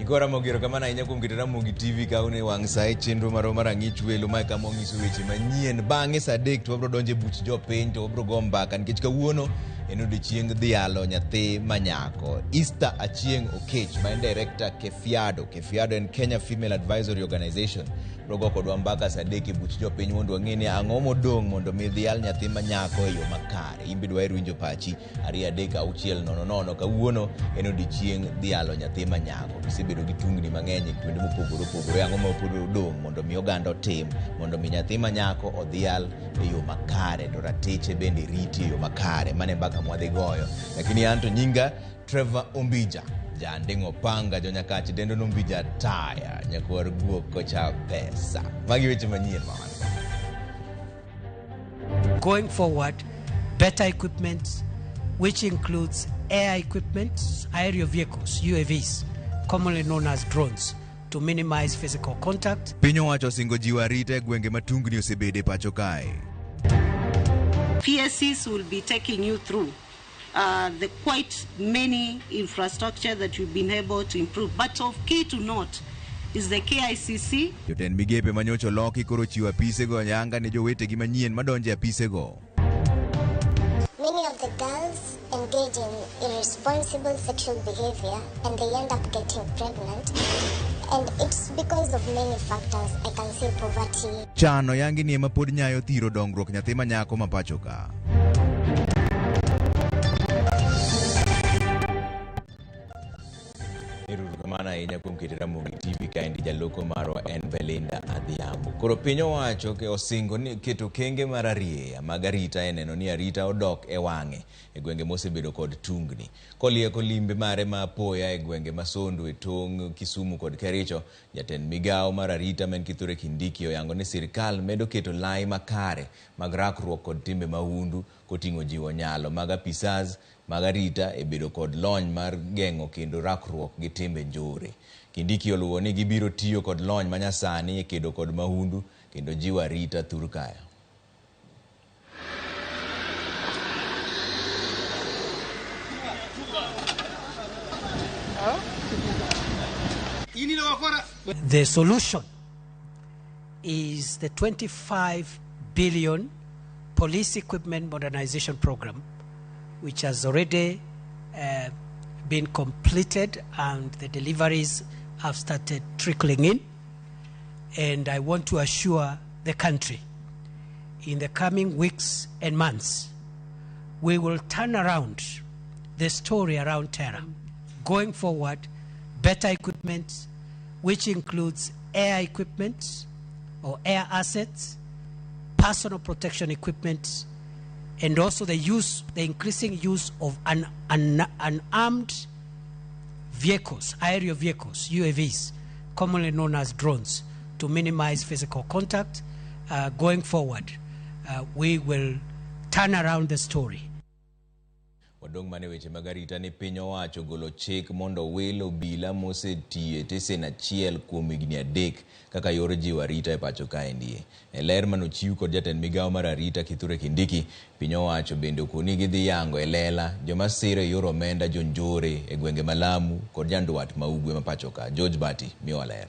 Nyikwa Ramogi erokamano ahinya kuom keto Ramogi TV ka une wang' sa e chenro marwa mar Ang'ich Welo mae kama wang'iso weche manyien. Bang'e sa 3 to wabiro donjo e buch jopiny to wabiro go mbaka nikech kawuono en odiechieng dhialo nyathi manyako. Easter Achieng' Okech ma en director Kefiado. Kefiado en Kenya Female Advisory Organization. Biro go kodwa mbaka sa 3 e buch jopiny mondo wang'e ni ang'o modong' mondo mi dhial nyathi manyako e yo makare. In be dwaher winjo pachi. 2 3 6 0 0 kawuono en odiechieng dhialo nyathi ma nyako. Gisebedo gi tungni mang'eny e kuonde mopogore opogore. Ang'o ma pod odong' mondo mi oganda otim mondo mi nyathi ma nyako odhial e yo makare to ratiche bende riti e yo makare? Mano e mbaka mwadhi goyo. Lakini an to nyinga Trevor Ombija, janding'o panga, jonyakach dendo nombija taya, nyakwar guok kocha pesa. Magi weche manyien ma wan go. Going forward, better equipment, which includes air equipment, aerial vehicles, UAVs, commonly known as drones, to minimize physical contact. Piny owacho osingo jiwo arita e gwenge ma tungni osebede pacho kae. PSCs will be taking you through the quite many infrastructure that we've been able to improve. But of key to note is the KICC. Jotend migepe manyocha oloki koro ochiwo apisego ayanga ne jowetegi manyien madonjo e apisego. Many of the girls engage in irresponsible sexual behavior and they end up getting pregnant. And it's because of many factors. I can say poverty. Chan oyangi ni ema pod nyayo thiro dongruok nyathi ma nyako ma pacho ka. Erokamano ahinya kuom keto Ramogi TV kaendi jaloko marwa en Belinda Adhiambo. Koro piny owacho ke osingo ni keto kenge mar arieya mag arita e neno ni arita odok e wang'e e gwenge mosebedo kod tungni. Kolieko limbe mare ma apoya e gwenge ma Sondu e tong' Kisumu kod Kericho, jatend migawo mar arita ma en Kithure Kindiki oyango ni sirkal medo keto lai makare mag rakruok kod timbe mahundu koting'o jiwo nyalo mag apisas mag arita e bedo kod lony mar geng'o kendo rakruok gi timbe njore. Kindiki oluwo ni gibiro tiyo kod lony manyasani e kedo kod mahundu kendo jiwo arita thur kaya. The solution is the 25 billion police equipment modernization program, which has already been completed and the deliveries have started trickling in. And I want to assure the country, in the coming weeks and months, we will turn around the story around terror. Going forward, better equipment, which includes air equipment or air assets, personal protection equipment, and also the increasing use of unarmed vehicles, aerial vehicles, UAVs, commonly known as drones, to minimize physical contact. Going forward, we will turn around the story. Wadong' mane weche mag arita ni piny owacho golo chik mondo wil obila mosetiyo e tesen achiel kuom higni 3 kaka yor jiwo arita e pacho kaendi. E ler manochiw kod jatend migawo mar arita Kithure Kindiki, piny owacho bende okoni gidhi yango e lela joma siro e yor omenda jonjore e gwenge ma Lamu kod Nyandwat ma Ugwe ma pacho ka. George Bati miyowa ler.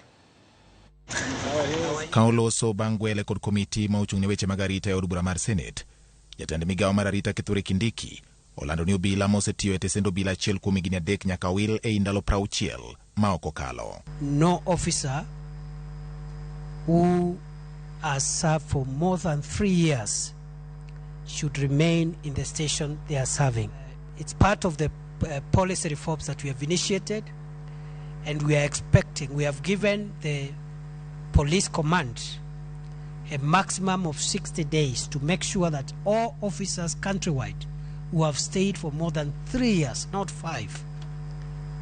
Ka oloso bang' gwele kod komiti ma ochung' ne weche mag arita e od bura mar Senate, jatend migawo mar arita Kithure Kindiki olando ni obila mosetiyo e tesend obila achiel kuom higni 3 nyaka wil ei ndalo 60 ma ok okalo. No officer who has served for more than 3 years should remain in the station they are serving. It's part of the policy reforms that we have initiated, and we are expecting, we have given the police command a maximum of 60 days to make sure that all officers countrywide who have stayed for more than 3 years, not 5,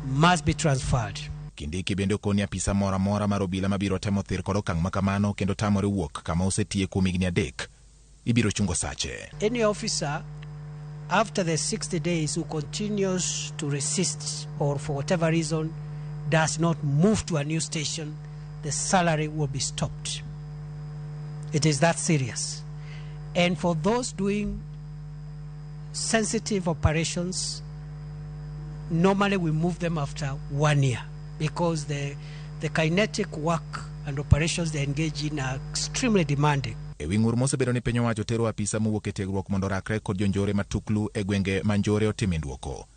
must be transferred. Kindiki bende okoni apisa moro amora mar obila mabiro temo thir kod okang' makamano kendo tamore wuok kama osetiye kuom higni 3 ibiro chungo sache. Any officer after the 60 days who continues to resist or for whatever reason does not move to a new station, the salary will be stopped. It is that serious. And for those doing sensitive operations, normally we move them after 1 year. because the kinetic work and operations they engage in are extremely demanding. E wi ng'ur mosebedo ni piny owacho tero apisa mowuok e tiegruok mondo orakre kod jonjore matuklu e gwenge ma njore otime duoko.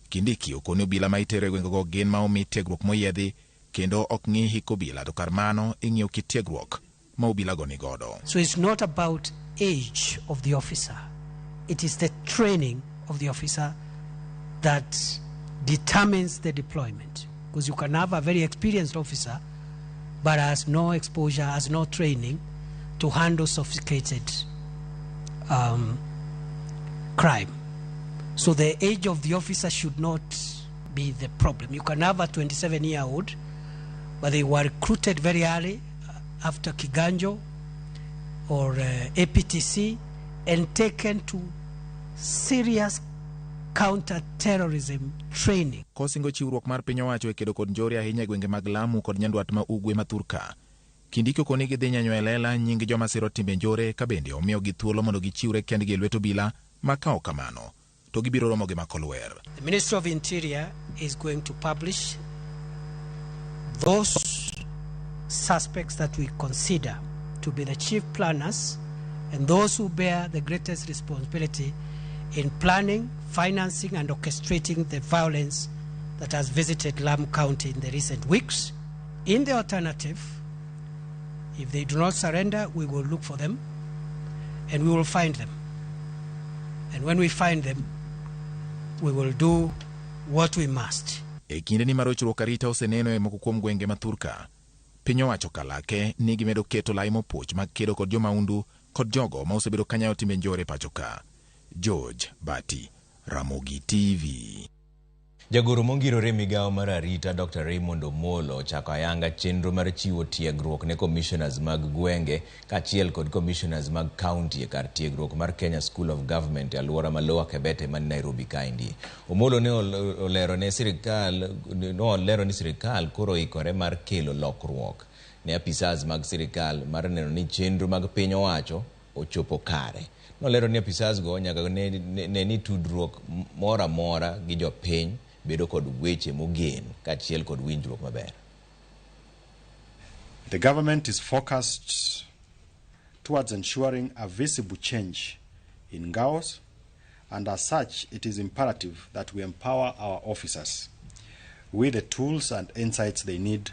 Kindiki okoni obila ma itero e gwengego gin ma omi tiegruok moyiedhi kendo ok ng'i hik obila to kar mano ing'iyo kit tiegruok ma obilago nigodo. So it's not about age of the officer. It is the training of the officer that determines the deployment. Because you can have a very experienced officer but has no exposure, has no training to handle sophisticated crime. So the age of the officer should not be the problem. You can have a 27-year-old, but they were recruited very early after Kiganjo or APTC and taken to serious counter-terrorism training. Kosingo chiwruok mar piny owacho e kedo kod njore ahinya e gwenge mag Lamu kod Nyandwat ma Ugwe ma thurka. Kindiki okoni gidhi nyanyo e lela nying joma siro timbe njore ka bende omiyogi thuolo mondo gichiwre kendgi e lwet obila ma ka ok kamano to gibiro romo gi mako lwer. The Ministry of Interior is going to publish those suspects that we consider to be the chief planners and those who bear the greatest responsibility in planning, financing, and orchestrating the violence that has visited Lamu County in the recent weeks. In the alternative, if they do not surrender, we will look for them and we will find them. And when we find them, we will do what we must. E kindeni mar rochruok arita oseneno e moko kuom gwenge ma thurka, piny owacho kalake ni gimedo keto lai mopuch mag kedo kod jomaundu kod jogo ma osebedo kanyayo timbe njore pacho ka. George Bati, Ramogi TV. Jagoro mongirore migawo mar arita Dr. Raymond Omolo ochako ayanga chenro mar chiwo tiegruok ne commissioners mag gwenge kaachiel kod commissioners mag county e kar tiegruok mar Kenya School of Government e alwora ma Lower Kabete man Nairobi kaendi. Omolo ne olero ne sirikal nolero ni sirikal koro oikore mar kelo lokruok ne apisas mag sirikal mar neno ni chenro mag piny owacho ochopo kare. Nolero ni apisas go nyaka ne ni tudruok moro amora gi jopiny bedo kod weche mogen kaachiel kod winjruok maber. The government is focused towards ensuring a visible change in GAOs, and as such, it is imperative that we empower our officers with the tools and insights they need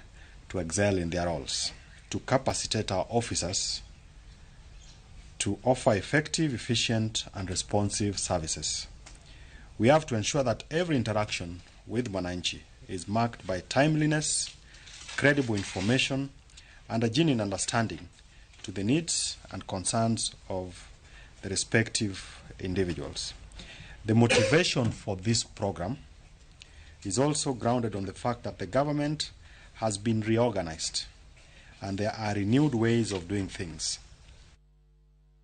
to excel in their roles, to capacitate our officers to offer effective, efficient, and responsive services. We have to ensure that every interaction with Mwananchi is marked by timeliness, credible information, and a genuine understanding to the needs and concerns of the respective individuals. The motivation for this program is also grounded on the fact that the government has been reorganized and there are renewed ways of doing things.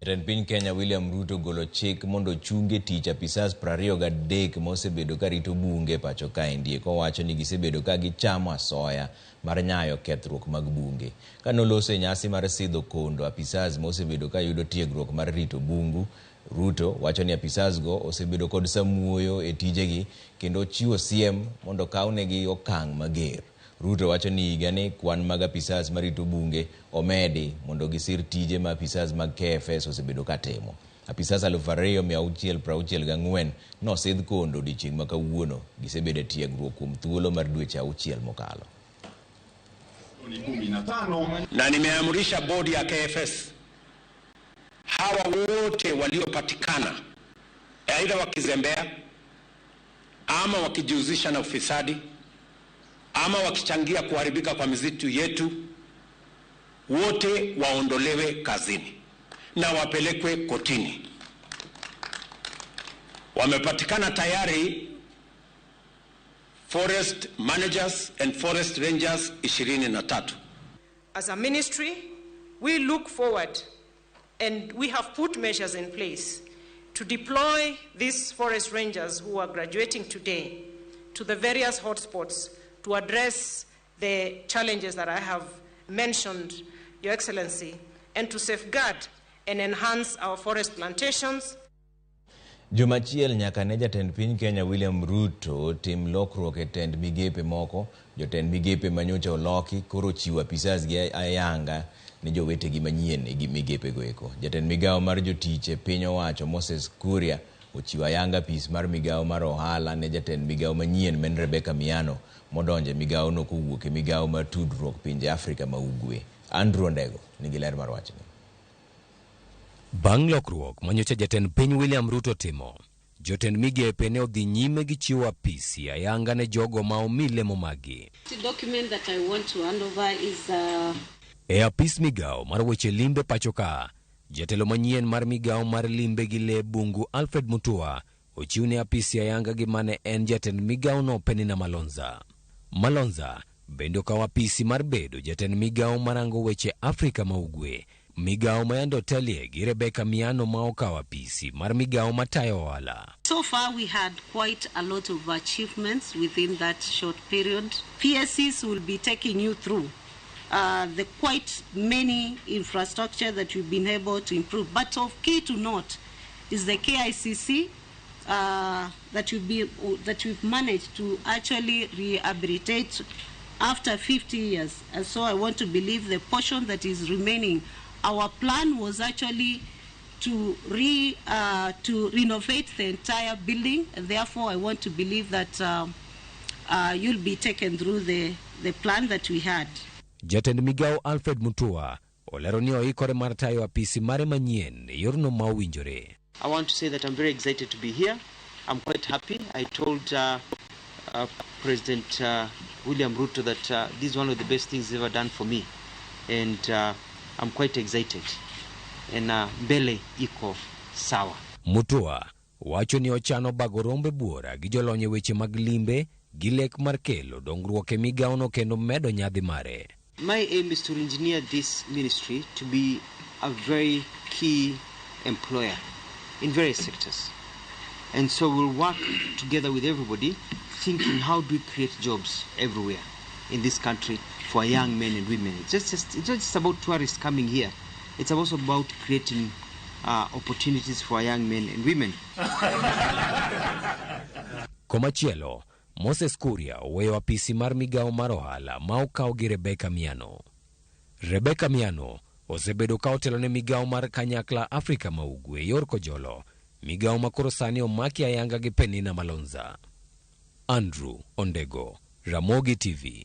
Jatend piny Kenya William Ruto ogolo chik mondo ochunge tich apisas 23 mosebedo ka rito bunge pacho kaendi kowacho ni gisebedo ka gichamo asoya mar nyayo kethruok mag bunge. Kanoloso e nyasi mar sidho kondo apisas mosebedo ka yudo tiegruok mar rito bungu, Ruto wacho ni apisas go osebedo kod samuoyo e tijegi kendo chiwo siem mondo kawnegi okang' mager. Ruto wacho ni higani kwan mag apisas marito bunge omedi mondo gisir tije ma apisas mag KFS osebedo ka timo. Apisas 2664 nosidh kondo odiechieng' ma kawuono. Gisebedo e tiegruok kuom thuolo mar dweche 6 mokalo. Na nimeamrisha bodi ya KFS hawa wote waliopatikana aidha wakizembea ama wakijihusisha na ufisadi ama wakichangia kuharibika kwa misitu yetu, wote waondolewe kazini na wapelekwe kotini. Wamepatikana tayari forest managers and forest rangers 23. As a ministry, we look forward and we have put measures in place to deploy these forest rangers who are graduating today to the various hotspots to address the challenges that I have mentioned, Your Excellency, and to safeguard and enhance our forest plantations. Juma achiel nyaka ne jatend piny Kenya William Ruto tim lokruok e tend migepe moko, jotend migepe manyocha oloki koro ochiwo apisas gi ayanga ne jowetegi manyien e migepego eko. Jatend migawo mar jotich e piny owacho Moses Kuria ochiwo ayanga apis mar migawo mar ohala ne jatend migawo manyien ma en Rebecca Miano modonjo e migawono kowuok e migawo mar tudruok pinje Afrika ma Ugwe. Andrew Ondego nigi ler mar wachni. Bang' lokruok manyocha jatend piny William Ruto timo, jotend migepe ne odhi nyime gi chiwo apisi ayanga ne jogo ma omi lemo maggi. The document that I want to hand over is E apis migawo mar weche limbe pacho ka, jatelo manyien mar migawo mar limbe gi lee bungu Alfred Mutua ochiwne apisi ayanga gi mane en jatend migawono Penina Malonza. Malonza bende okawo apisi mar bedo jatend migawo marango weche Afrika ma Ugwe, migawo ma yande otelie gi Rebecca Miano ma okawo apisi mar migawo matayo ohala. So far, we had quite a lot of achievements within that short period. PSCs will be taking you through the quite many infrastructure that we've been able to improve. But of key to note is the KICC that we've managed to actually rehabilitate after 50 years. And so I want to believe the portion that is remaining. Our plan was actually to renovate the entire building, and therefore I want to believe that you'll be taken through the plan that we had. Jatend migawo Alfred Mutua olero ni oikore mar tayo apisi mare manyien e yorno ma owinjore. I want to say that I'm very excited to be here. I'm quite happy. I told President William Ruto that this is one of the best things he's ever done for me. And I'm quite excited. And mbele iko sawa. Mutua wacho ni ochano bago rombe buora gi jolony e weche mag limbe gi lek mar kelo dongruok e migawono kendo medo nyadhi mare. My aim is to engineer this ministry to be a very key employer in various sectors. And so we'll work together with everybody, thinking how do we create jobs everywhere in this country for young men and women. It's not just about tourists coming here. It's also about creating opportunities for young men and women. Komachielo, Moses Kuria oweyo apisi mar migawo mar ohala ma okaw gi Rebecca Miano. Rebecca Miano osebedo ka otelo ne migawo mar kanyakla Afrika ma Ugwe yor kojolo, migawo ma koro sani omaki ayanga gi Penina Malonza. Andrew Ondego, Ramogi TV.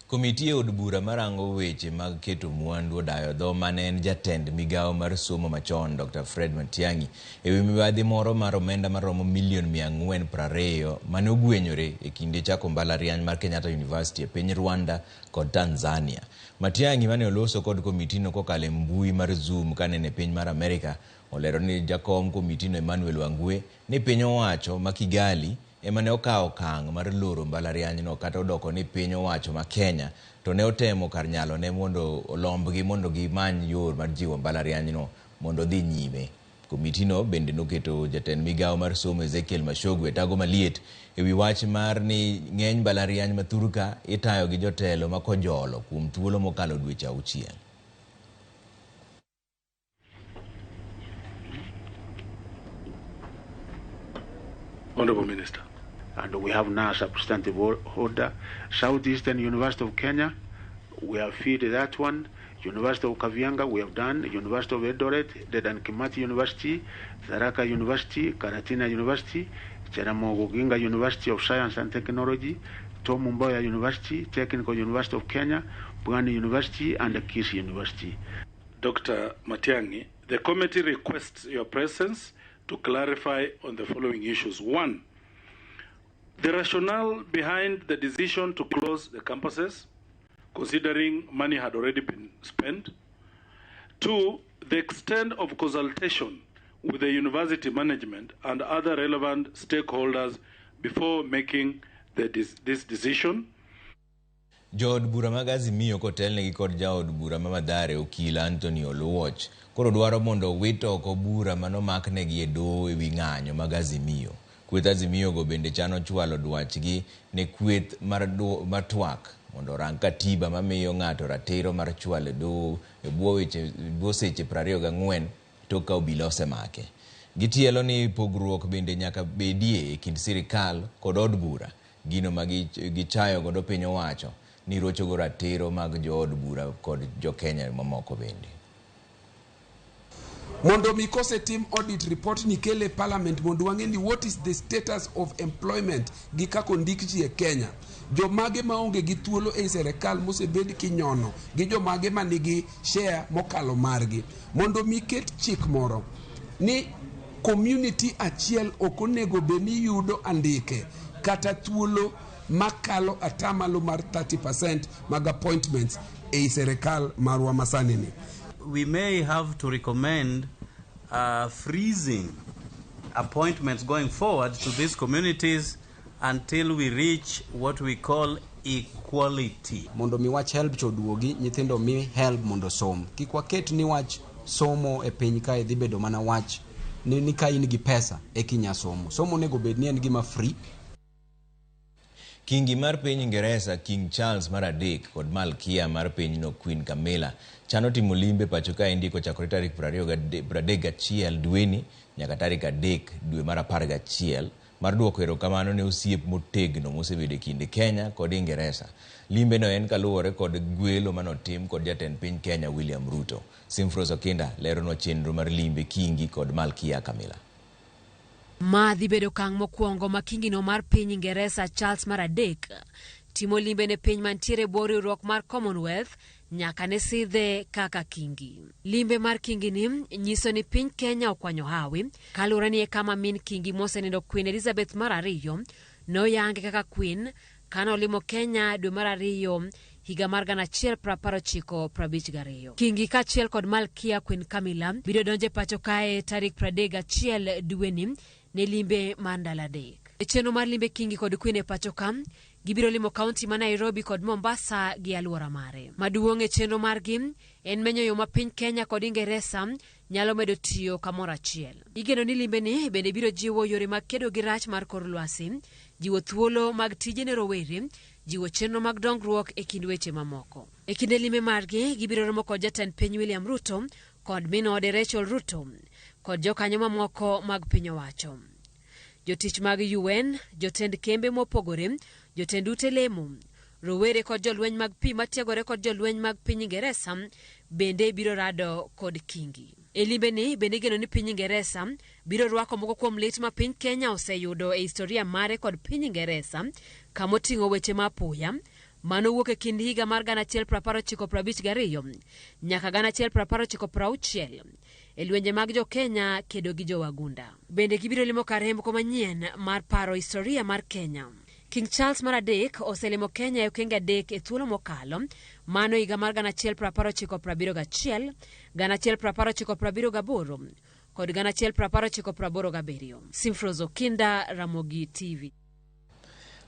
Komiti e od bura marango weche mag keto mwandu odayo dho mane en jatend migawo mar somo machon Dr. Fred Matiang'i e wi mibadhi moro mar omenda maromo milion 420 mane ogwenyore e kinde chako mbalariany mar Kenyatta University e piny Rwanda kod Tanzania. Matiang'i mane oloso kod komitino kokalo e mbui mar Zoom kane en e piny mar Amerika olero ni jakom komitino Emmanuel Wangwe ni piny owacho ma Kigali ema ne okawo okang' mar loro mbalarianyno kata odoko ni piny owacho ma Kenya to ne otemo kar nyalone mondo olombgi mondo gimany yor mar jiwo mbalarianyno mondo odhi nyime. Komitino bende noketo jatend migawo mar somo Ezekiel Machogu e tago maliet e wi wach mar ni ng'eny mbalariany ma thurka itayo gi jotelo ma kojolo kuom thuolo mokalo dweche 6. Honorable Minister. And we have now substantive order. Southeastern University of Kenya, we have filled that one. University of Kavianga, we have done. University of Eldoret, Dedan Kimathi University, Tharaka University, Karatina University, Jaramogi Oginga University of Science and Technology, Tom Mboya University, Technical University of Kenya, Pwani University, and the Kisii University. Dr. Matiang'i, the committee requests your presence to clarify on the following issues. 1, the rationale behind the decision to close the campuses, considering money had already been spent. 2, the extent of consultation with the university management and other relevant stakeholders before making this decision. Jood bura mag Azimio kotelnegi kod jaod bura ma Mathare Okil Anthony Oluoch koro dwaro mondo owit oko bura manomaknegi e doho ewi ng'anyo mag Azimio. Kweth Azimio go bende chano chwalo dwachgi ne kweth mar twak mondo orang katiba mamiyo ng'ato ratiro mar chwalo e doho e bwo seche 24 tok ka obila osemake. Gitielo ni pogruok bende nyaka bedie e kind sirikal kod od bura, gino ma gichayo godo piny owacho ni rochogo ratiro mag jood bura kod jokenya mamoko bende. Mondo mi kosetim audit report ni kele parliament mondo wang'e ni what is the status of employment gi kaka ondik ji e Kenya. Jomage maonge gi thuolo ei serikal mosebed kinyono gi jomage manigi share mokalo margi. Mondo mi ket chik moro ni community achiel ok onego bed ni yudo andike kata thuolo makalo atamalo mar 30% mag appointments ei serikal marwa masani ni. We may have to recommend freezing appointments going forward to these communities until we reach what we call equality. Mondo mi wach HELB cho oduogi, nyithindo mi HELB mondo som. Kik waket ni wach somo e piny kae dhi bedo mana wach ni ka in gi pesa eka inya somo. Somo onego bed ni en gima free. Kingi mar piny Ingeresa King Charles mar adek kod malkia mar pinyno Queen Camilla chano timo limbe pacho kaendi kochakore tarik 31 dweni nyaka tarik 3 dwe mar 11 mar duoko erokamano ne osiep motegno mosebedo e kind Kenya kod Ingeresa. Limbeno en kaluwore kod gwelo manotim kod jatend piny Kenya William Ruto. Simfros Okinda leronwa chenro mar limbe Kingi kod malkia Camilla. Ma dhi bedo okang' mokwongo ma kingino mar piny Ingeresa Charles mar adek timo limbe ne piny mantiere e bwo riwruok mar Commonwealth nyaka ne sidhe kaka kingi. Limbe mar kingi ni nyiso ni piny Kenya okwanyo hawi kaluwore ni e kama min kingi mosenindo Queen Elizabeth mar ariyo noyange kaka Queen kanolimo Kenya dwe mar ariyo higa mar 1952. Kingi kaachiel kod malkia Queen Camilla biro donjo e pacho kae tarik 31 dweni ne limbe mar ndalo adek. E chenro mar limbe Kingi kod Queen e pacho ka, gibiro limo kaunti ma Nairobi kod Mombasa gi alwora mare. Maduong' e chenro margi en menyo yo ma piny Kenya kod Ingeresa nyalo medo tiyo kamoro achiel. Igeno ni limbeni bende biro jiwo yore mag kedo gi rach mar kor lwasi, jiwo thuolo mag tije ne rowere, jiwo chenro mag dongruok e kind weche mamoko. E kinde limbe margi, gibiro romo kod jatend piny William Ruto kod min ode Rachel Ruto kod jokanyo mamoko mag piny owacho. Jotich mag UN, jotend kembe mopogore, jotend ute lemo, rowere kod jolweny mag pi matiegore kod jolweny mag piny Ingeresa bende biro rado kod Kingi. E limbeni bende igeno ni piny Ingeresa biro rwako moko kuom lit ma piny Kenya oseyudo e historia mare kod piny Ingeresa kamoting'o weche ma apoya manowuok e kind higa mar 1952 nyaka 1960 e lwenje mag jo-Kenya kedo gi jo-Wagunda. Bende gibiro limo kar hembko manyien mar paro historia mar Kenya. King Charles mar adek oselimo Kenya e okenge adek e thuolo mokalo, mano higa mar 1971, 1978 kod 1987. Simfros Okinda, Ramogi TV.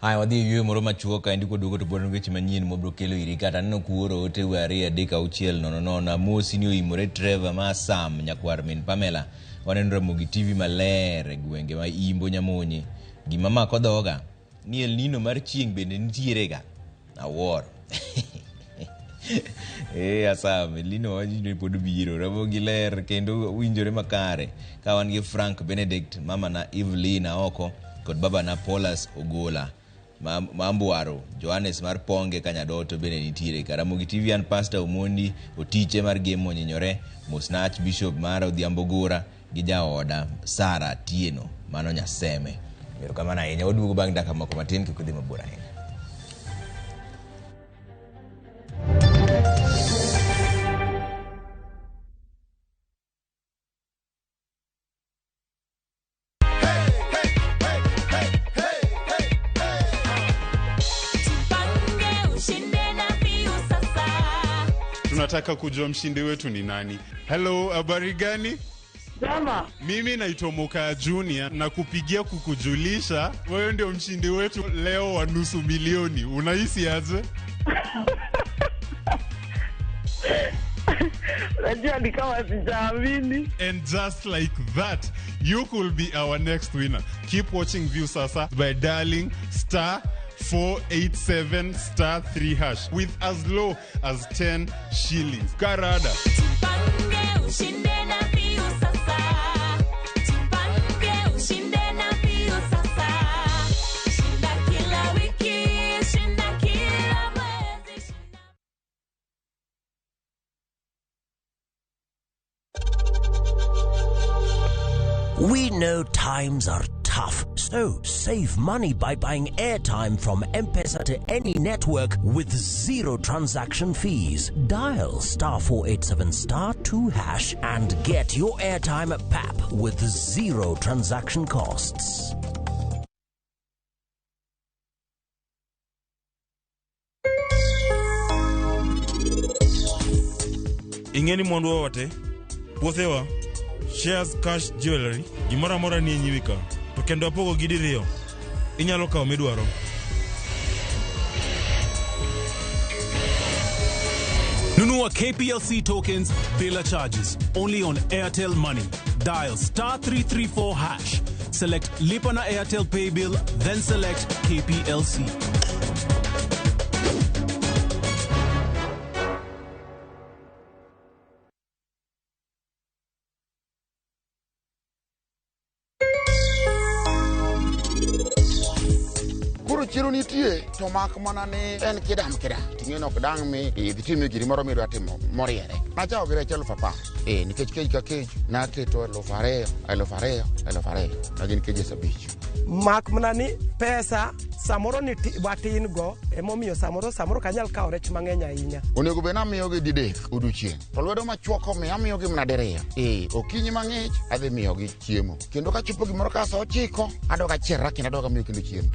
Haya, wadhi e yueyo moro machuok kaendi kwaduogo to pod weche manyien mobiro kelo iri kata aneno kuoro ote 2 3 6 0 0 amosi ni oimore Trevor ma Sam nyakwar min Pamela. Waneno Ramogi TV maler e gwenge ma Imbo Nyamonye. Gima mako dhoga ni El Nino mar chieng' bende nitiere ga. Awuoro. Asam, El Nino wajini pod biro. Ramogi ler kendo winjore makare. Ka wan gi Frank Benedict, mama na Evelyn Aoko kod baba na Paulus Ogola. Mambwaro, Johannes mar Ponge Kanyadoto bende nitiere. Ramogi TV an Pastor Omondi Otiche mar Gemo Onyinyore, mosna Archbishop mar Odhiambo Gora gi jaoda Sara Atieno mano Nyaseme. Erokamano ahinya. Waduogo bang' dakika moko matin kik udhi mabor ahinya. Tunataka kujua mshindi wetu ni nani. Hello, habari gani? Jama. Mimi naitwa Moka Junior na kupigia kukujulisha wewe ndio mshindi wetu leo wa 500,000. Unahisi aje? Unajua ni kama sijaamini. And just like that, you could be our next winner. Keep watching Viusasa by dialing star 487 star 3 hash with as low as 10 shillings. Karada. Ushinde na Viusasa. We know times are tough, so save money by buying airtime from M-Pesa to any network with zero transaction fees. Dial star 487 star 2 hash and get your airtime at PAP with zero transaction costs. Ing'eni mwandu wa te, puothewa, shares, cash, jewelry, gimoro amora nie nyimi ka. To kendo apogo gi diriyo. Inyalo kawo midwaro. Nunua KPLC tokens bila charges only on Airtel Money. Dial star 334 hash. Select Lipa na Airtel Pay Bill, then select KPLC. Koro chiro nitie to mak mana ni en kidam kidam ting'e ok dang' mi idhi timie giri moro midwa timo moriere. Nachako gi rech 10,000. Nikech kej ka kej naketo 2,000, 2,000, 2,000 ma gin kejes 5. Mak mana ni pesa samoro ni watin go emomiyo samoro kanyal kawo rech mang'eny ahinya. Onego bed namiyogi didek odiochieng' to lwedo machuok omiyo amiyogi mana diriyo. Okinyi mang'ich adhi miyogi chiemo kendo kachopo gimoro ka sa 9 adog achierra kendo adog amiyo kendo chiemo.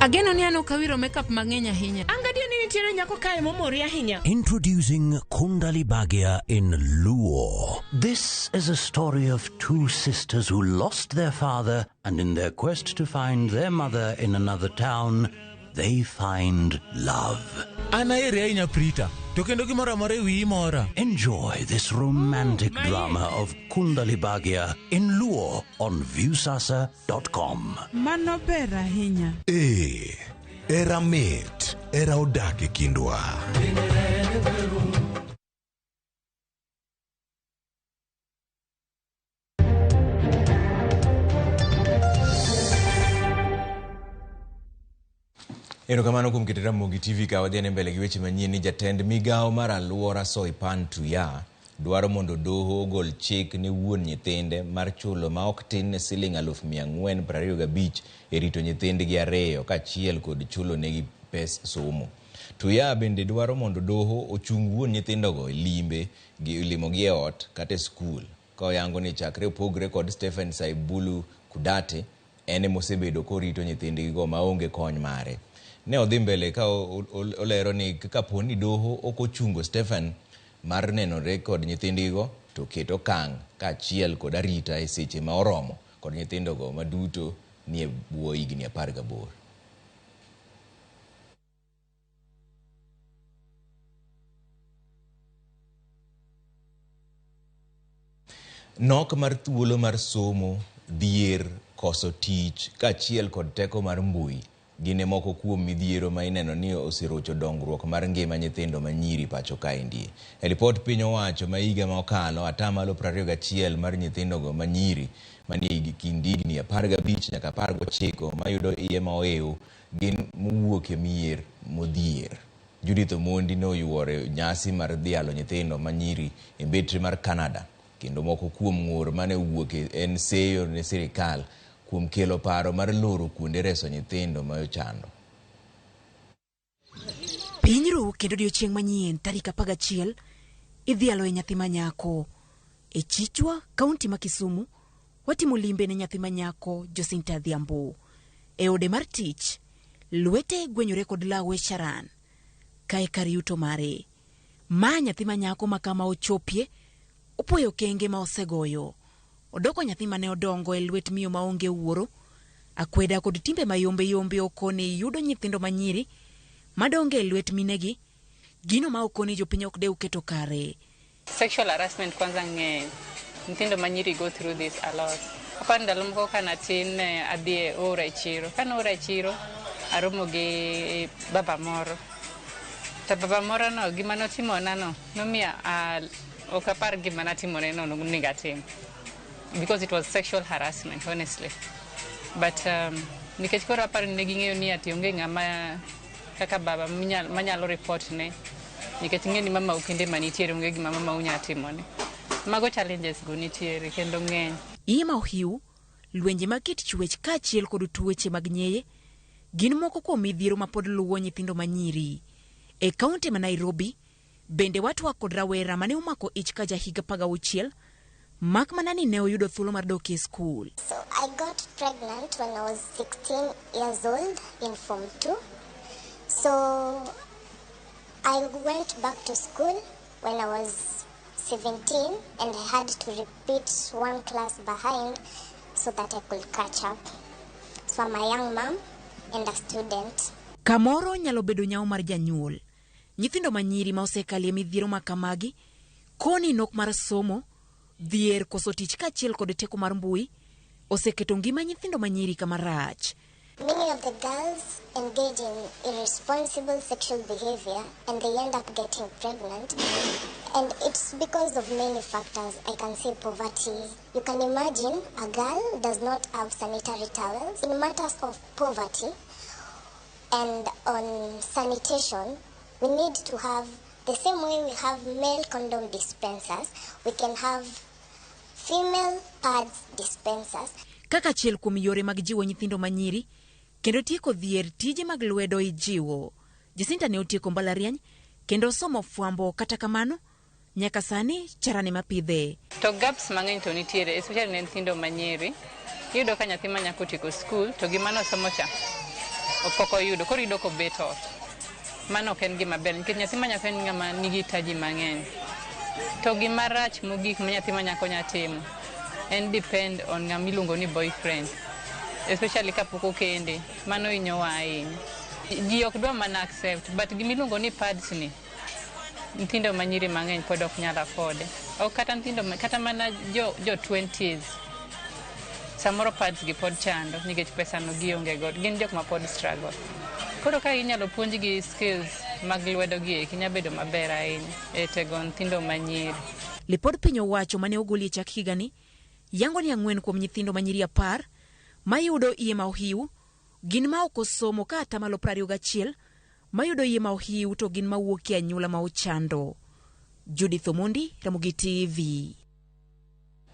Ageno ni an ok awiro makeup mang'eny ahinya. Angadier ni nitiere nyako kae momori ahinya. Introducing Kundali Bhagya in Luo. This is a story of two sisters who lost their father, and in their quest to find their mother in another town, they find love. An aheri ahinya Prita, to kendo gimoro amora e wiyi mora. Enjoy this romantic drama of Kundali Bhagya in Luo on Viusasa.com. Mano ber ahinya. Era mit, era odak e kindwa. Erokamano kuom keto Ramogi TV ka wadhi mbele gi weche manyien ni jatend migawo mar alwora Soipan Tuya dwaro mondo doho ogol chik ne wuon nyithinde mar chulo ma ok tin ne siling 425,000 e rito nyithindgi 2 kaachiel kod chulo negi pes somo. Tuya bende dwaro mondo doho ochung wuon nyithindogo e limbe gi limogi e ot kata e skul ka oyango ni chakre opogre kod Stephen Saibulu Kudate en emosebedo korito nyithindgigo maonge kony mare. Ne odhi mbele ka olero ni kapo ni doho ok ochungo Stephen mar nenore kod nyithindigo to ket okang' kaachiel kod arita e seche ma oromo kod nyithindogo maduto nie bwo higni 18. Nok mar thuolo mar somo, dhier, koso tich kaachiel kod teko mar mbui gin e moko kuom midhiero ma ineno ni oserocho dongruok mar ngima nyithindo manyiri pacho kaendi. E lipot piny owacho ma higa ma okalo, 21% mar nyithindogo manyiri manie kind higni 15 nyaka 19 mayudo iye ma oew gin mowuok e mier modhier. Judith Omondi ne oyuoro nyasi mar dhialo nyithindo manyiri e mbetre mar Canada, kendo moko kuom ng'ur mane owuok en seyo ne sirikal kuom kelo paro mar loro kuonde reso nyithindo ma ochando. Piny ru kendo odiochieng' manyien tarik 11 idhialo e nyathi manyako. E Chichwa, kaunti ma Kisumu, watimo limbe ne nyathi manyako Josinta Adhiambo. E ode mar tich, lwete gwenyore kod lawe Sharan. Kae kar yuto mare. Ma nyathi manyako ma kama ochopie, opuoyo okenge ma osegoyo. Odoko nyathi mane odongo e lwet miyo maonge wuoro. Akweda kod timbe mayombe yombe okoni yudo nyithindo manyiri madongo e lwet minegi. Gino ma okoni jopiny ok dew keto kare. Sexual harassment kwanza ng'eny. Nyithindo manyiri go through this a lot. Aparo ndalo moko ka natin adhi e ora e chiro. Kane ora e chiro, aromo gi baba moro. To baba moro no, gima notimona no, nomiyo ok apar gima natimone no nonego atim. Because it was sexual harassment, honestly. But nikech koro aparo ni ne ging'eyo ni ati onge ng'ama kaka baba manyalo report ne nikech ing'e ni mamau kende manitiere onge gima mamau nya timone. Mago challenges go nitiere kendo ng'eny. Iye ma ohiu, lwenje mag kit chwech kaachiel kod tuoche mag nyeye gin moko kuom midhiero ma pod luwo nyithindo manyiri. E kaunti ma Nairobi, bende watwak kod rawera mane omako ich ka jahiga 16, mak mana ni ne oyudo thuolo mar dok e skul. So I got pregnant when I was 16 years old in Form 2. So I went back to school when I was 17 and I had to repeat one class behind so that I could catch up. So I'm a young mom and a student. Kamoro nyalo bedo nyawo mar janyuol. Nyithindo manyiri ma osekalie midhiero ma kamagi, koni nok mar somo, dhier, koso tich kaachiel kod teko mar mbui oseketo ngima nyithindo manyiri kama rach. Many of the girls engage in irresponsible sexual behavior and they end up getting pregnant. And it's because of many factors. I can say poverty. You can imagine a girl does not have sanitary towels. In matters of poverty and on sanitation, we need to have, the same way we have male condom dispensers, we can have female pads dispensers. Kaka achiel kuom yore mag jiwo nyithindo manyiri kendo tieko dhier, tije mag lwedo ijiwo. Jacinta ne otieko mbalariany kendo somo fwambo, kata kamano nyaka sani charane mapidhe. To gaps mang'eny to nitiere, especially ne nyithindo manyiri. Iyudo ka nyathi ma nyako otieko skul to gima nosomo cha pok oyudo, koro iyudo kobet ot. Mano ok en gima ber nikech nyathi ma nyako en ng'ama nigi hitaji mang'eny. To gima rach mogik ma nyathi ma nyako nya timo en depend on ng'ama iluongo ni boyfriend, especially kapok okende. Mano hinyowa ahinya. Ji ok dwa mana accept, but gima iluongo ni pads ni nyithindo manyiri mang'eny pod ok nyal afford. Ok kata nyithindo, kata mana jo 20s samoro pads gi pod chando nikech pesa no gionge go. Gin jok ma pod struggle. Koro ka inyalo puonjgi skills mag lwedo gi eki nya bedo maber ahinya e tego nyithindo manyiri. Lipod piny owacho mane ogol e chak higani yango ni 4 kuom nyithindo manyiri 10 mayudo iye ma ohiu gin ma ok osomo, ka atamalo 21 mayudo iye ma ohiu to gin mawuok e anyuola ma ochando. Judith Omondi, Ramogi TV.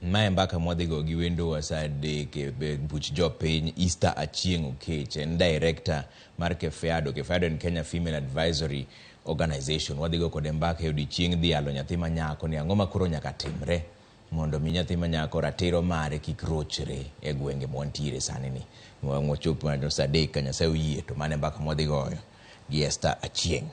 Mae mbaka mwadhigo gi wendowa saa 3 e buch jopiny. Easter Achieng' Okech en director mar KEFEADO. KEFEADO en Kenya Female Advisory Organization. Wadhigo kode mbaka e odiochieng' dhialo nyathi ma nyako ni ang'o ma koro nyaka timre mondo mi nyathi ma nyako ratiro mare kik rochre e gwenge mwantiere sani ni. Wachop mana saa 3 ka Nyasaye oyie, to mano e mbaka mwadhi goyo gi Esther Achieng'.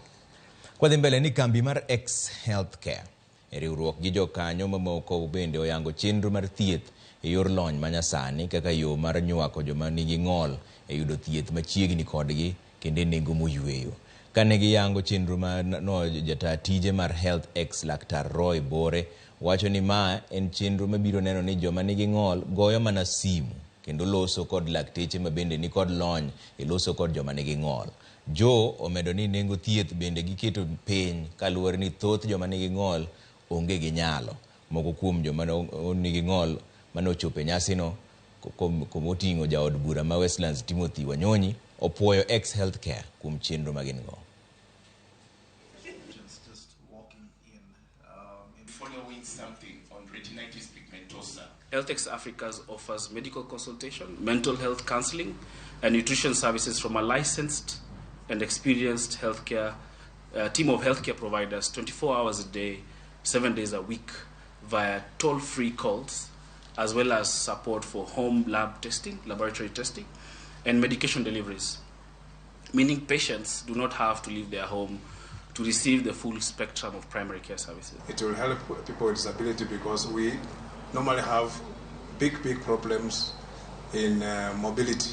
Kwadhi mbele ni kambi mar X Healthcare e riwruok gi jokanyo mamoko bende oyango chenro mar thieth e yor lony manyasani kaka yo mar nywako joma nigi ng'ol e yudo thieth machiegni kodgi kendo e nengo moyweyo. Kane giyango chenro no, jata tije mar Health X Laktar Roy Bore wacho ni ma en chenro mabiro neno ni joma nigi ng'ol goyo mana simu kendo loso kod lakteche ma bende ni kod lony e loso kod joma nigi ng'ol. Joe omedo ni nengo thieth bende giketo piny kaluwore ni thoth joma nigi ng'ol onge gi nyalo. Moko kuom joma nigi ng'ol mane ochopo e nyasino komoting'o jaod bura ma Westlands Timothy Wanyonyi opuoyo X Healthcare kuom chenro ma gin go. HealthX Africa offers medical consultation, mental health counseling, and nutrition services from a licensed and experienced healthcare team of healthcare providers 24 hours a day, 7 days a week, via toll-free calls, as well as support for home lab testing, laboratory testing, and medication deliveries, meaning patients do not have to leave their home to receive the full spectrum of primary care services. It will help people with disability because we normally have big problems in mobility.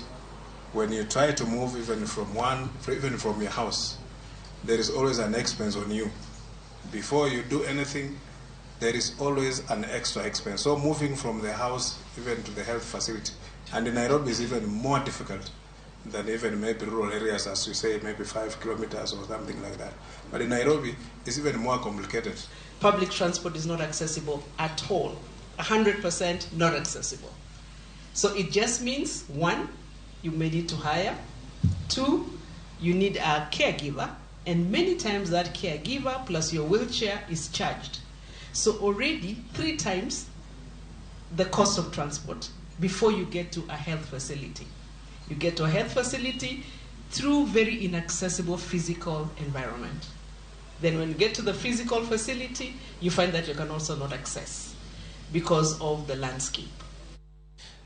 When you try to move even from your house, there is always an expense on you. Before you do anything, there is always an extra expense. So moving from the house even to the health facility, and in Nairobi is even more difficult than even maybe rural areas, as you say, maybe 5 kilometers or something like that. But in Nairobi, it's even more complicated. Public transport is not accessible at all 100% not accessible. So it just means, 1, you may need to hire. 2, you need a caregiver. And many times that caregiver plus your wheelchair is charged. So already 3 times the cost of transport before you get to a health facility. You get to a health facility through very inaccessible physical environment. Then when you get to the physical facility, you find that you can also not access because of the landscape.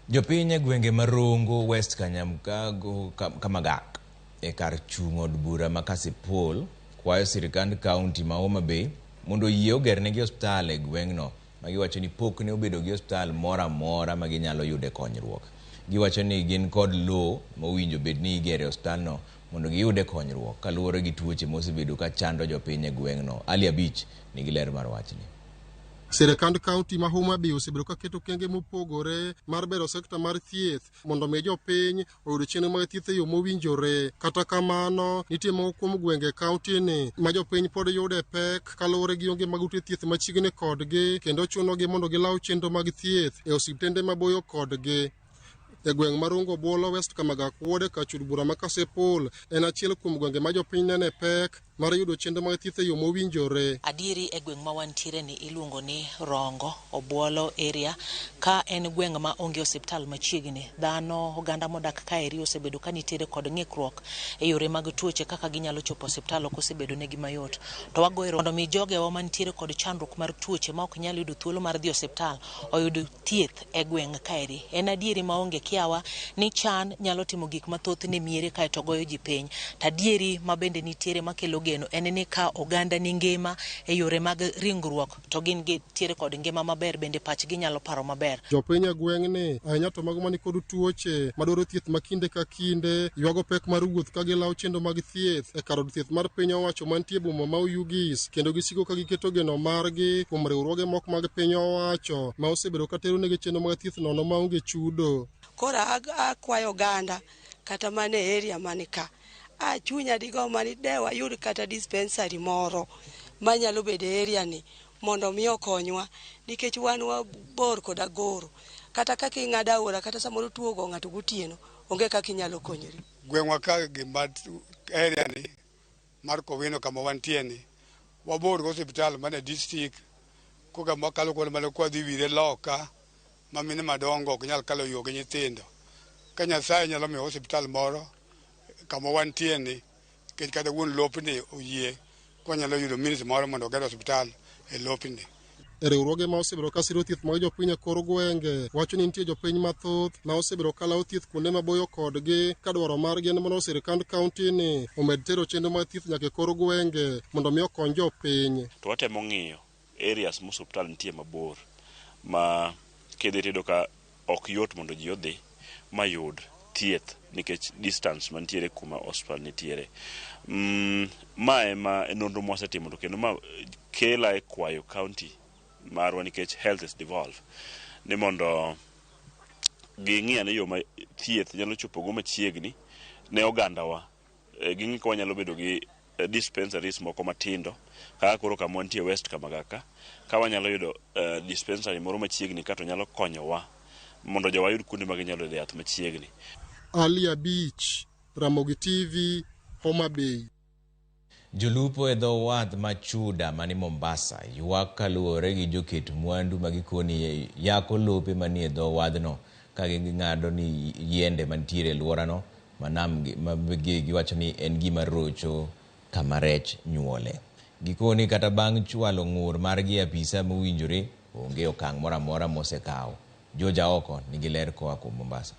Jopiny e gwenge ma Rongo, West Kanyamkago, Kamagak e kar chung' od bura ma Kasipul kwayo sirikand kaunti ma Homa Bay mondo oyie ogernegi osiptal e gweng'no ma giwacho ni pok ne obedo gi osiptal moro amora ma ginyalo yude konyruok. Giwacho ni gin kod lowo mowinjo bed ni igere osiptalno mondo giyude konyruok kaluwore gi tuoche mosebedo ka chando jopiny e gweng'no. Ali Abich nigi ler mar wachni. Sirikand kaunti ma Homa Bay osebedo ka keto okenge mopogore mar bero sekta mar thieth mondo mi jopiny oyud chenro mag thieth e yo mowinjore. Kata kamano, nitie moko kuom gwenge kaunti ni ma jopiny pod yude pek kaluwore gi onge mag ute thieth machiegni kodgi, kendo chunogi mondo gilaw chenro mag thieth e osiptende maboyo kodgi. E gweng' mar Rongo Obwolo, West Kamagak Ward, kachud bura ma Kasipul en achiel kuom gwenge ma jopiny nene pek mar yudo chenro mag thieth e yo mowinjore. Adieri e gweng' ma wantiere ni iluongo ni Rongo Obwolo area, ka en gweng' ma onge osiptal machiegni. Dhano, oganda modak kaeri osebedo ka nitiere kod ng'ikruok e yore mag tuoche kaka ginyalo chopo osiptal ok osebedo negi mayot. To wagoyo mondo mi jogewa mantiere kod chandruok mar tuoche ma ok nyal yudo thuolo mar dhi osiptal oyud thieth e gweng' kaeri. En adieri maonge kiawa ni chan nyalo timo gik mathoth ne miere kaeto goyo ji piny. To adieri ma bende nitiere makelo geno en ni ka oganda ni ngima e yore mag ringruok to gin nitiere kod ngima maber, bende pachgi nyalo paro maber. Jopiny e gweng'ni ahinya to mago mani kod tuoche madwaro thieth ma kinde ka kinde ywago pek mar wuoth ka gilawo chenro mag thieth e kar od thieth mar piny owacho mantie e boma ma Oyugis, kendo gisiko ka giketo geno margi kuom riwruoge moko mag piny owacho ma osebedo ka tero negi chenro mag thieth nono maonge chudo. Koro akwayo oganda kata mana e area mani ka, chunya digo mani de wayud kata dispensary moro manyalo bedo e area ni mondo mi okonywa, nikech wan wabor kod agoro. Kata kaka ing'ado aora, kata samoro tuo ogo ng'ato gotieno, onge kaka inyalo konyori. Gweng'wa ka gima area ni mar Kowino kama wantie ni wabor gi osiptal man e district, koka wakalo kuonde mane kwadhi wire loka ma mine madongo ok nyal kalo yo gi nyithindo. Ka Nyasaye nyalo miyo osiptal moro kama wantie ni, nikech kata wuon lopni oyie kwanyalo yudo minis moro mondo oger osiptal e lopni. E riwruoge ma osebedo ka siro thieth mag jopiny e kor gwenge wacho ni nitie jopiny mathoth ma osebedo ka lawo thieth kuonde maboyo kodgi, ka dwaro margi en mondo sirikand kaunti ni omed tero chenro mag thieth nyaka e kor gwenge mondo mi okony jopiny. To watemo ng'iyo areas ma osiptal nitie mabor ma kidhi tiyudo ka ok yot mondo ji odhi mayud thieth nikech distance mantiere kuma osiptal nitiere. Ma ema nonro mwasetimo to kendo ma kela e kwayo county marwa nikech health is devolved ni mondo ging'i ane yo ma thieth nyalo chopogo machiegni ne ogandawa. Ging'i ka wanyalo bedo gi dispensaries moko matindo kaka koro kama wantie West Kamagaka, ka wanyalo yudo dispensary moro machiegni ka to nyalo konyowa mondo jowa yud kuonde ma ginyalo yude yath machiegni. Ali Abich, Ramogi TV, Homa Bay. Jolupo e dho wath ma Chuda mani Mombasa ywak kaluwore gi joket mwandu ma gikoni yako lope manie dho wadhno ka ging'ado ni yiende mantiere e alworano ma nam ma giwacho ni en gima rocho kama rech nyuole. Gikoni kata bang' chwalo ng'ur margi e apisa mowinjore, onge okang' moro amora mosekaw. George Aoko nigi ler koa kuom Mombasa.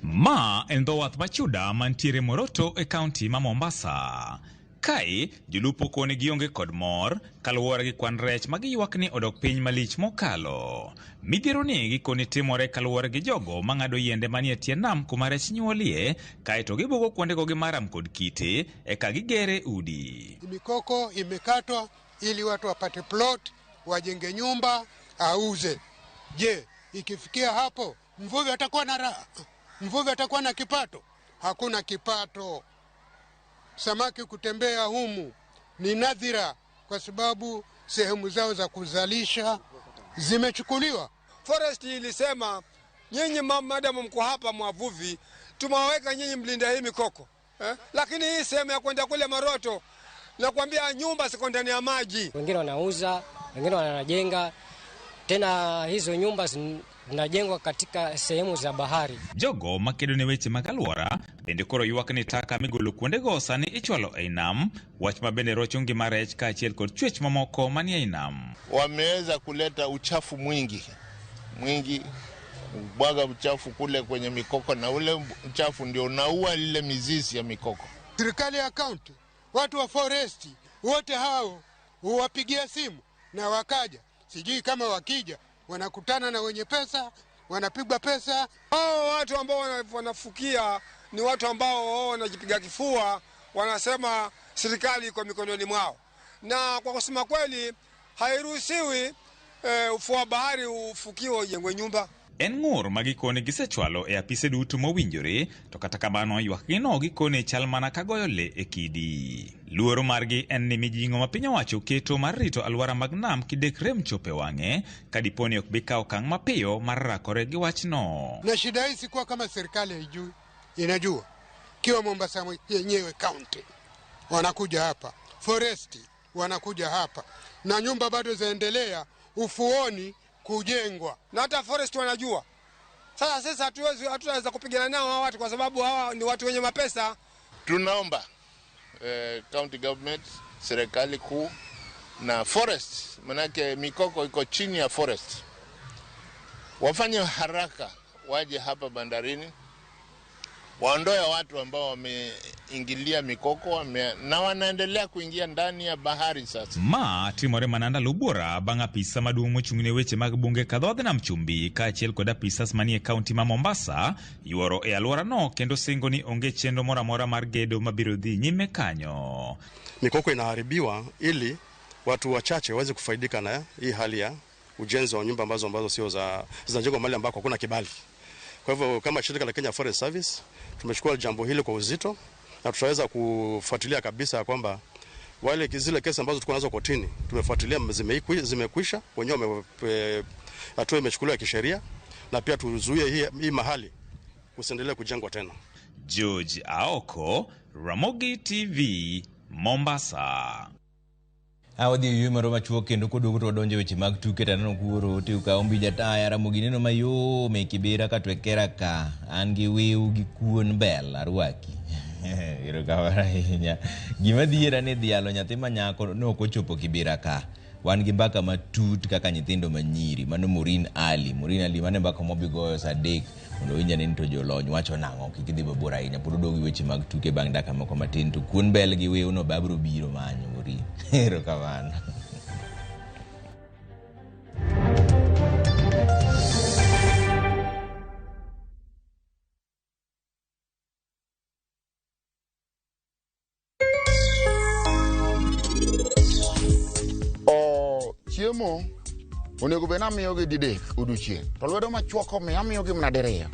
Ma en dho wath ma Chuda mantiere Moroto e kaunti ma Mombasa. Kae, jolupo koni gionge kod mor kaluwore gi kwan rech ma giywak ni odok piny malich mokalo. Midhiero ni gikoni timore kaluwore gi jogo mang'ado yiende manie tie nam kuma rech nyuolie, kaeto gibugo kuondego gi maram kod kite eka gigere udi. Mikoko imekatwa ili watu wapate plot, wajenge nyumba, auze. Je, ikifikia hapo mvuvi atakuwa na raha? Mvuvi atakuwa na kipato? Hakuna kipato. Samaki kutembea humu ni nadhira kwa sababu sehemu zao za kuzalisha zimechukuliwa. Forest ilisema nyinyi madam mko hapa mwavuvi, tumewaweka nyinyi mlinda hii mikoko eh? Lakini hii sehemu ya kwenda kule Maroto, nakwambia nyumba ziko ndani ya maji. Wengine wanauza, wengine wanajenga, tena hizo nyumba zinajengwa katika sehemu za bahari. Jogo makedo ne weche mag alwora bende koro ywak ni taka migolo kuondego sani ichwalo ei nam, wach ma bende rocho ngima rech kaachiel kod chwech mamoko manie ei nam. Wameweza kuleta uchafu mwingi mwingi, kubwaga uchafu kule kwenye mikoko, na ule uchafu ndio unaua lile mizizi ya mikoko. Serikali ya kaunti, watu wa foresti wote hao huwapigia simu na wakaja. Sijui kama wakija wanakutana na wenye pesa, wanapigwa pesa. Hao watu ambao wanafukia ni watu ambao wao wanajipiga kifua, wanasema serikali iko mikononi mwao, na kwa kusema kweli hairuhusiwi ufuo wa bahari ufukiwe ujengwe nyumba. En ng'ur ma gikone gisechwalo e apise duto mowinjore, to kata kamano ywakgino gikone chal mana ka goyo le e kidi. Luoro margi en ni mijing'o ma piny owacho keto mar rito alwora mag nam kidek rem chopo e wang'e ka dipo ni ok bi kawo okang' mapiyo mar rakore gi wachno. Na shida hii sikuwa kama serikali haijui, inajua. Kiwa Mombasa yenyewe county wanakuja hapa, foresti wanakuja hapa, na nyumba bado zaendelea ufuoni kujengwa, na hata forest wanajua. Sasa sisi hatutaweza kupigana nao hawa watu kwa sababu hawa ni watu wenye mapesa. Tunaomba county government, serikali kuu na forest, manake mikoko iko chini ya forest, wafanye haraka waje hapa bandarini waondoe watu ambao wameingilia mikoko na wanaendelea kuingia ndani ya bahari sasa. Ma timore mana ndalo buora bang' apisa maduong' mochung' ne weche mag bunge ka dhodh nam chumbi kaachiel kod apisas manie kaunti ma Mombasa yuoro e alworano kendo singo ni onge chenro moro amora mar gedo mabiro dhi nyime kanyo. Mikoko inaharibiwa ili watu wachache waweze kufaidika na hii hali ya ujenzi wa nyumba ambazo sio za zinajengwa mahali ambako hakuna kibali. Kwa hivyo kama shirika la Kenya Forest Service tumechukua jambo hili kwa uzito na tutaweza kufuatilia kabisa kwamba wale zile kesi ambazo tulikuwa nazo kotini tumefuatilia zimekwisha, wenyewe hatua imechukuliwa kisheria, na pia tuzuie hii mahali kusiendelee kujengwa tena. George Aoko, Ramogi TV, Mombasa. Awadhi e yweyo marwa machuok kendo koduogo to wadonjo e weche mag tuke to aneno kuoro ote ka Ombi Jataya Ramogi neno mayom e Kibera ka twekera ka an gi wiu gi kuon bel arwaki. Erokamano ahinya. Gima dhiera ni dhialo nyathi ma nyako nok ochopo Kibera ka. Wan gi mbaka matut kaka nyithindo manyiri. Mano Maureen Ali. Maureen Ali mano e mbaka mwabi goyo saa 3 mondo winj ane ni to jolony wacho nang'o. Kik idhi mabor ahinya. Pod odog gi weche mag tuke bang' dakika moko matin. To kuon bel gi wiu no be abiro biro manyo Maureen. Erokamano. Chiemo onego bed ni amiyogi didek odiochieng' to lwedo machuok omiyo amiyogi mana diriyo.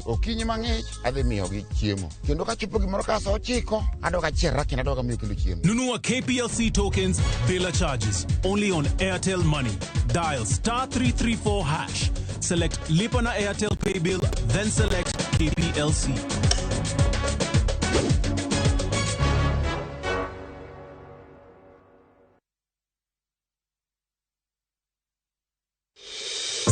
Okinyi mang'ich adhi miyogi chiemo kendo kachopo gimoro ka sa 9 adok achiera kendo adok amiyo kendo chiemo. Nunua KPLC tokens bila charges only on Airtel Money. Dial *334#. Select Lipa na Airtel Pay Bill, then select KPLC.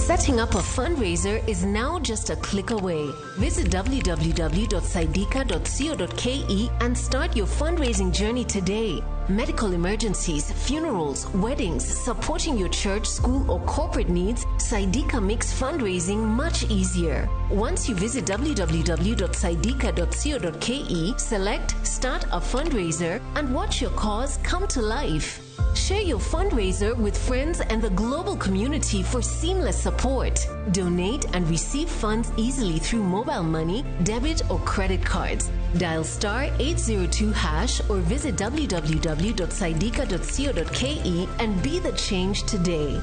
Setting up a fundraiser is now just a click away. Visit www.saidika.co.ke and start your fundraising journey today. Medical emergencies, funerals, weddings, supporting your church, school, or corporate needs, Saidika makes fundraising much easier. Once you visit www.saidika.co.ke, select Start a Fundraiser and watch your cause come to life. Share your fundraiser with friends and the global community for seamless support. Donate and receive funds easily through mobile money, debit or credit cards. Dial *802# or visit www.saidika.co.ke and be the change today.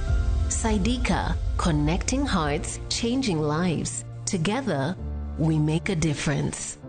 Saidika, connecting hearts, changing lives. Together, we make a difference.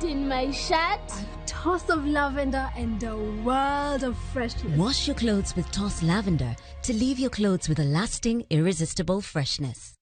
in my shirt. A toss of lavender and a world of freshness. Wash your clothes with Toss Lavender to leave your clothes with a lasting, irresistible freshness.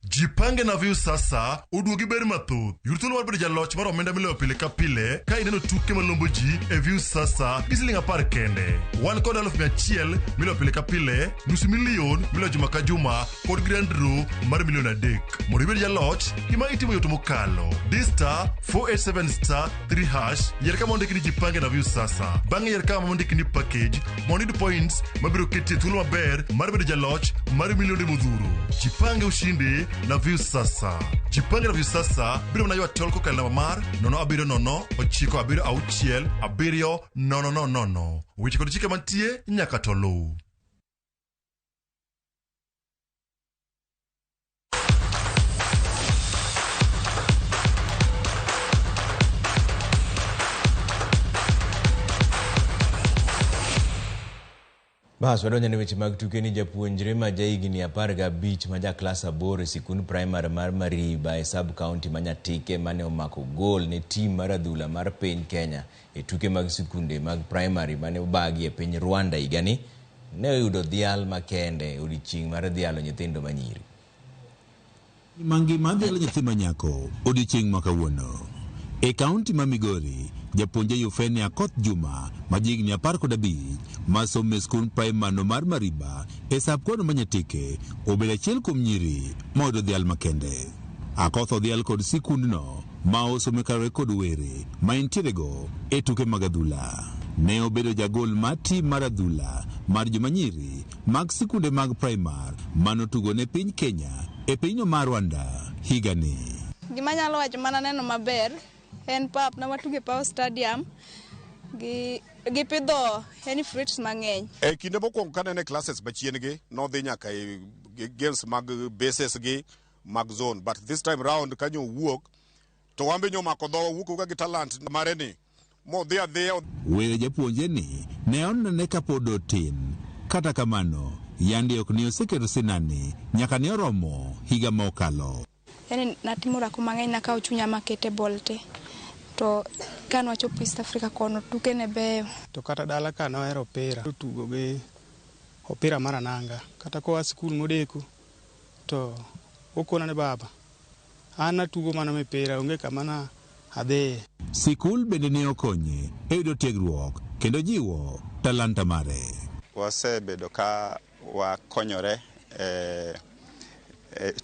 Jipange na Viu sasa oduogi ber mathoth. Yud thuolo mar bedo jaloch mar omenda miloyo pile ka pile ka ineno tuke malombo ji e Viu sasa gi siling 10 kende. Wan kod 100,000 miloyo pile ka pile, nusu milion miloyo juma ka juma kod grand draw mar milion 3. Mondo ibed jaloch, gima itimo yot mokalo. Di star 487 star 3 hash, yier kama ondiki ni Jipange na Viu sasa. Bang'e yier kama ondiki ni package mondo iyud points mabiro keti e thuolo maber mar bedo jaloch mar milionde modhuro. Jipange ushinde na Viu sasa. Jipange na Viu sasa biro mana ywa tol kokalo namba mar 070 976 7 0 0. Weche kod chike mantie nyaka to luw. Bas wadonjo ne weche mag tuke ni japuonjre ma jahigni 15 ma ja klas 8 e sikund primary mar Mariba e sub county ma Nyatike mane omako gol ne tim mar adhula mar piny Kenya e tuke mag sikunde mag primary mane obagi e piny Rwanda higani ne oyudo dhial makende e odiechieng' mar dhialo nyithindo manyiri. Mangima dhialo nyathi manyako odiechieng' ma kawuono. E kaunti ma Migori, japuonjre Eufenia Akoth Juma ma jahigni 15 ma somo e skund praimar mar Mariba e sub kono ma Nyatike obedo achiel kuom nyiri ma oyudo dhial makende. Akoth odhial kod sikundno ma osome kaluwore kod were ma entierego e tuke mag adhula. Ne obedo jagol mar tim mar adhula mar joma nyiri mag sikunde mag praimar manotugo ne piny Kenya e pinyno mar Rwanda higani. Gima anyalo wacho mana neno maber en pap na watuge Power Stadium gi pidho any fruits mang'eny. E kinde mokwongo kanene classes machien gi nodhi nyaka e games mag bases gi mag zone, but this time round kanyo owuok to wambe nyomako dhowa wuok ka gi talent mare ni modhi adhiya. Were japuonjre ni ne onene kapod otin. Kata kamano, yande ok ne oseketo sinani nyaka ne oromo higa ma okalo. Yani natimo orako mang'eny nakawo chunya makete bol te. To kane wachopo East Africa kono tuke ne beyo. To kata dala ka nohero opira, tugo gi opira mar ananga. Kata koa skul modeko to okona ni baba, an atugo mana mipira, onge kama na adhiye. Sikul bende ne okonye e yudo tiegruok kendo jiwo talanta mare. Wasebedo ka wakonyore e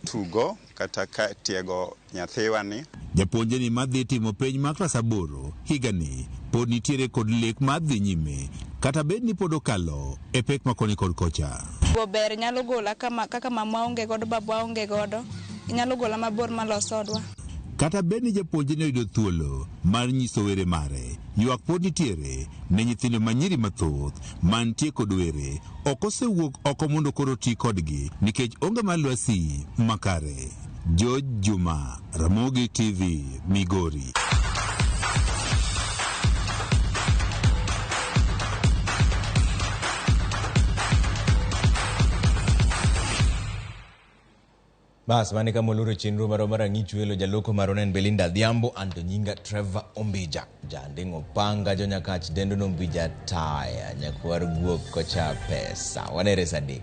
tugo kata ka tiego nyathiwa ni. Japuonjre ni madhi timo penj mar klas 8 higani pod nitiere kod lek mar dhi nyime kata bed ni pod okalo e pek ma koni kod kocha. Tugo ber nyalo gola kama kaka mama onge godo, baba onge godo, nyalo gola mabor malos odwa. Kata bed ni japuonjre ne oyudo thuolo mar nyiso were mare, ywak pod nitiere ne nyithindo manyiri mathoth mantie kod were ok osewuok oko mondo koro ti kodgi nikech onge mar lwasi makare. George Juma, Ramogi TV, Migori. Bas mane kama oloro chenro marwa mar ang'ich welo jaloko marwa ne en Belinda Adhiambo, anto nyinga Trevor Ombija. Janding' opanga jonyakach dendo no Ombija taya, nyakwar guok kocha pesa. Wanere saa 3.